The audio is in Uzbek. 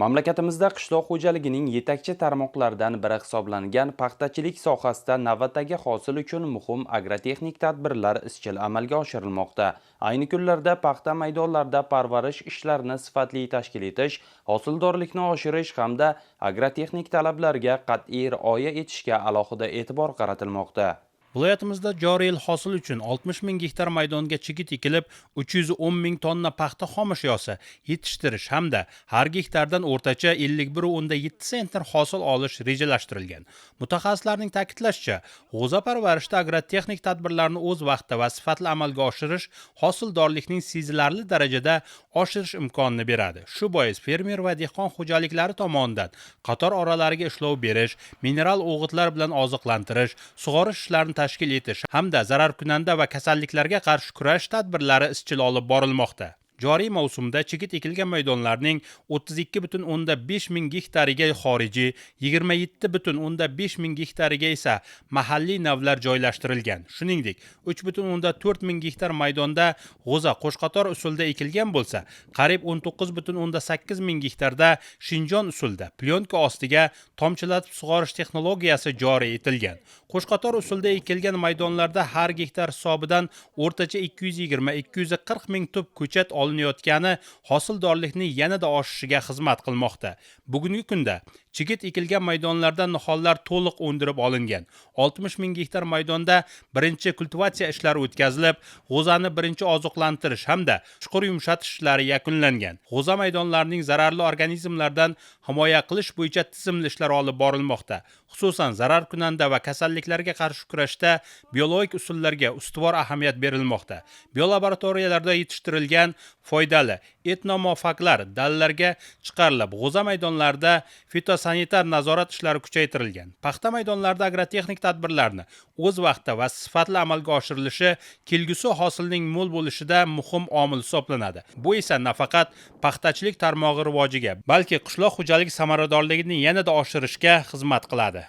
Mamlakatimizda qishloq xo'jaligining yetakchi tarmoqlaridan biri hisoblangan paxtachilik sohasida navbatdagi hosil uchun muhim agrotexnik tadbirlar izchil amalga oshirilmoqda. Ayni kunlarda paxta maydonlarida parvarish ishlarini sifatli tashkil etish, hosildorlikni oshirish hamda agrotexnik talablarga qat'iy rioya etishga alohida e'tibor qaratilmoqda. Viloyatimizda joriy yil hosil uchun 60 ming gektar maydonga chigit ekilib, 310 ming tonna paxta xomashyosi yetishtirish hamda har gektardan o'rtacha 51,7 sentner hosil olish rejalashtirilgan. Mutaxassislarning ta'kidlashicha, g'o'za parvarishida agrotexnik tadbirlarni o'z vaqtida va sifatli amalga oshirish hosildorlikning sezilarli darajada oshirish imkonini beradi. Shu bois fermer va dehqon xo'jaliklari tomonidan qator oralariga ishlov berish, mineral o'g'itlar bilan oziqlantirish, sug'orish ishlarini tashkil etish hamda zararkunanda va kasalliklarga qarshi kurash tadbirlari izchil olib borilmoqda. Joriy mavsumda chigit ekilgan maydonlarning 32,5 ming gektariga xorijiy, 27,5 ming gektariga esa mahalliy navlar joylashtirilgan. Shuningdek, 3,4 ming gektar maydonda g'o'za qo'shqator usulda ekilgan bo'lsa, qariyb 19,8 ming gektarda shinjon usulda plyonka ostiga tomchilatib sug'orish texnologiyasi joriy etilgan. Qo'shqator usulda ekilgan maydonlarda har gektar hisobidan o'rtacha 220-240 ming tup ko'chat olinayotgani hosildorlikni yanada oshishiga xizmat qilmoqda. Bugungi kunda chigit ekilgan maydonlarda nihollar to'liq o'ndirib olingan. 60 ming gektar maydonda birinchi kultivatsiya ishlari o'tkazilib, g'o'zani birinchi oziqlantirish hamda chuqur yumshatish ishlari yakunlangan. G'o'za maydonlarining zararli organizmlardan himoya qilish bo'yicha tizimli ishlar olib borilmoqda. Xususan, zararkunanda va kasalliklarga qarshi kurashda biologik usullarga ustuvor ahamiyat berilmoqda. Biolaboratoriyalarda yetishtirilgan foydali etnomofaglar dalalarga chiqarilib, g'o'za maydonlarida fitosanitar nazorat ishlari kuchaytirilgan. Paxta maydonlarida agrotexnik tadbirlarni o'z vaqtida va sifatli amalga oshirilishi kelgusi hosilning mo'l bo'lishida muhim omil hisoblanadi. Bu esa nafaqat paxtachilik tarmog'i rivojiga, balki qishloq xo'jaligi samaradorligini yanada oshirishga xizmat qiladi.